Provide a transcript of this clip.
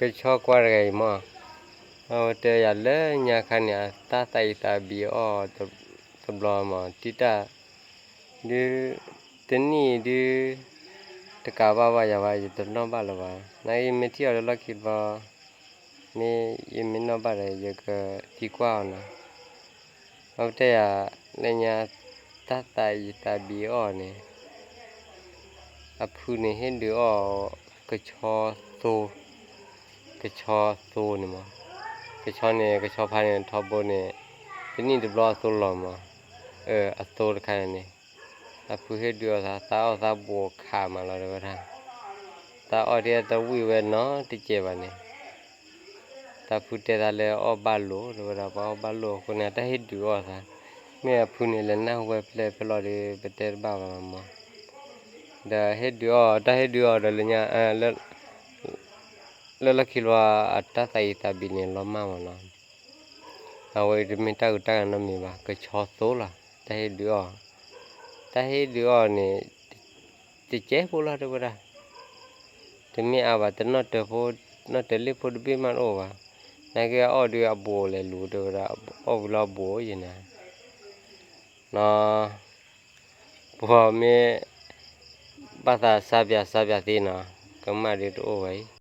ကဆီကွၢ်တဂၤအံၤမး, အဝဲတဲယၤလၢညါခါန့ၣ် အတၢ်သးအံၤသးဘံးအီၣ်တဘျီမး တံတၢ် ဒုး တနံၣ်ဒုး တကးဘၣ်ဘၣ်ယၤဘၣ် ယတနီၣ်ဘၣ်လၢၤဘၣ်. နာ်က့ ယမ့ၢ်ထံၣ်အီၤလၢလီၢ်ခံတဘျီ မ့ၢ်ယမ့ၢ်နီၣ်ဘၣ်ဒီး ယကသံကွၢ်အီၤနီၤ. အဝဲတဲယၤ လၢညါ တၢ်သးအံၤသးဘံးအီၣ်န့ၣ် အဖုန့ၣ်ဟ့ၣ်ဒုးအီၣ် ကဆီသိ, ကဆီသိန့ၣ်မး, ကဆီန့ၣ် ကဆီဖါန့ၣ် ထီဘိန့ၣ် တနံၣ်တဘျီအသိလီၤမး, အသိတခါန့ၣ်န့ၣ် အဖုဟ့ၣ်ဒုးအီၣ်သး သးအီၣ်သးဘူးခးမးလီၤ တဲဝဲဒၣ်, သးအီၣ်ဒ်တဝံၣ်ဝဲနီတစဲးဘၣ်န့ၣ် တၢ်ဖုတဲသးလၢအီၣ်ဘၣ်လိာ် တဲဝဲဒၣ် ပှၤအီၣ်ဘၣ်လိာ်အဃိန့ၣ် တၢ်ဟ့ၣ်ဒုးအီၣ်သး, မ့ၢ်အဖုန့ၣ်လဲၤနၢ်ဟူဝဲဖဲလဲၣ်ဖဲလဲၣ်ဒီး ပတဲတဘၣ်ဘၣ်မး, ဒီးဟ့ၣ်ဒုးအီၣ် တၢ်ဟ့ၣ်ဒုးအီၣ်ဒီးလၢညါ လၢလီၢ်ခံလီၤ အတၢ်သးအံၤသးဘံးန့ၣ် လီၤမၢ်မးနီၤ, အဝဲတမ့ၢ်တၢ်ဂုၤတၢ်ဂၤနီတမံၤဘၣ် ကဆီသိလီၤ တၢ်ဟ့ၣ်ဒုးအီၣ်, တၢ်ဟ့ၣ်ဒုးအီၣ်န့ၣ် တကဲဖိလီၤ တဲဝဲဒၣ် တမ့ၢ်အါဘၣ် တနီၣ်တၢၤဖိ နီၣ်တၢၤလ့ၣ်ဖိတဘ့ၣ်မးတအိၣ်ဘၣ်, နာ်က့အီၣ်ဒုးအဘူးလဲၤလူၤ တဲဝဲဒၣ် အီၣ်ဝံၤလၢအဘူးယဲန့ၣ်, နီၤ, ပှၤမ့ၢ် ဘၣ်သးစါပၠးစါပၠးသ့နီၤ, ကမၣ်ဒုးတအိၣ်ဝဲအံၤ